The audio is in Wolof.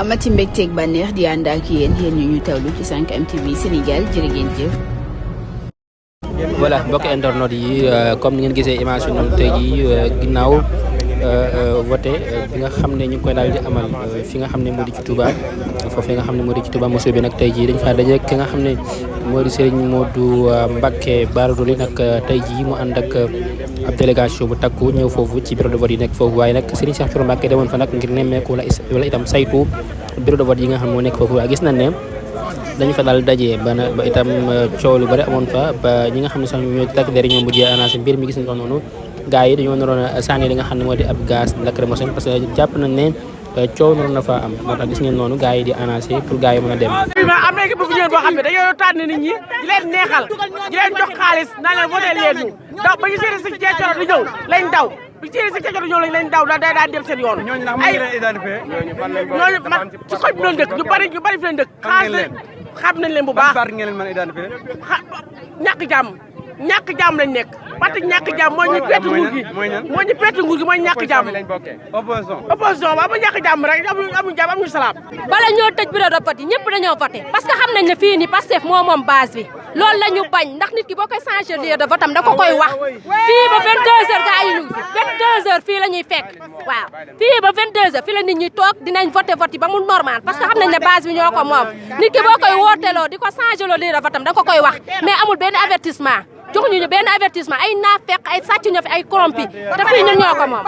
amati mbégteeg bànneex di ànd ak yéen ñu tawlu ci 5M TV Sénégal jërë ngeen jëf. voilà mbokk internet yi comme ni ngeen gisee image yi noonu tey jii ginnaaw voté bi nga xam ne ñu ngi koy daal di amal fi nga xam ne moo di ci Touba foofu nga xam ne moo di ci Touba mosoo bi nag tey jii dañ faa daje ki nga xam ne moo di Serigne Modou Mbacké Bara Dolly nag tey jii mu ànd ak ab délégation bu takku ñëw foofu ci bureau de vote yi nekk foofu waaye nag Serigne Cheikh Thioro Mbacké demoon fa nag ngir nemmeeku wala itam saytu bureau de vote yi nga xam ne moo nekk foofu waaye gis nañ ne dañu fa daal dajee ba itam coow lu bari amoon fa ba ñi nga xam ne sax ñoo takk der ñoo mujjee annoncé mbir mi gis nañ ko noonu gars yi dañoo naroon a sànni li nga xam ne moo di ab gaz lacrymogène parce que jàpp nañ ne coow naroon na fa am moo tax gis ngeen noonu gars yi di annoncé pour gars yi mën a dem. am na équipe bu fi ñëwoon boo xam ne dañoo tànn nit ñi di leen neexal di leen jox xaalis naa leen voté leen ñu daw ba ñu seeti si Thioro di ñëw lañ daw bi ci si Thioro di ñëw lañ daw daa dem seen yoon. ay ñooñu man ci xoj bi doon dëkk ñu bari fi leen dëkk xaalis xam nañ leen bu baax ñàkk jàmm lañ nekk parce que ñàkk jàmm moo ñu pett nguur gi mooy ñàkk jàmm opposition waaw ba ñàkk jàmm rek amuñu jàmm amuñu salaam. bala ñoo tëj bureau de vote yi ñëpp dañoo voté parce que xam nañ ne fii nii Pastef moo moom base bi loolu la ñu bañ ndax nit ki boo koy changé lieu de vote am da ko koy wax fii ba 22h gaa yi ñu 22h fii la ñuy fekk waaw fii ba 22h fii la nit ñi toog dinañ voté vote yi ba mu normal parce que xam nañ ne base bi ñoo ko moom nit ki boo koy wooteloo di ko changé loo lieu de vote am da ko koy wax mais amul benn avertissement joxuñu ñu benn avertissement ay naafeq ay sàcc ñoo fi ay corrompi te fii ñun ñoo ko moom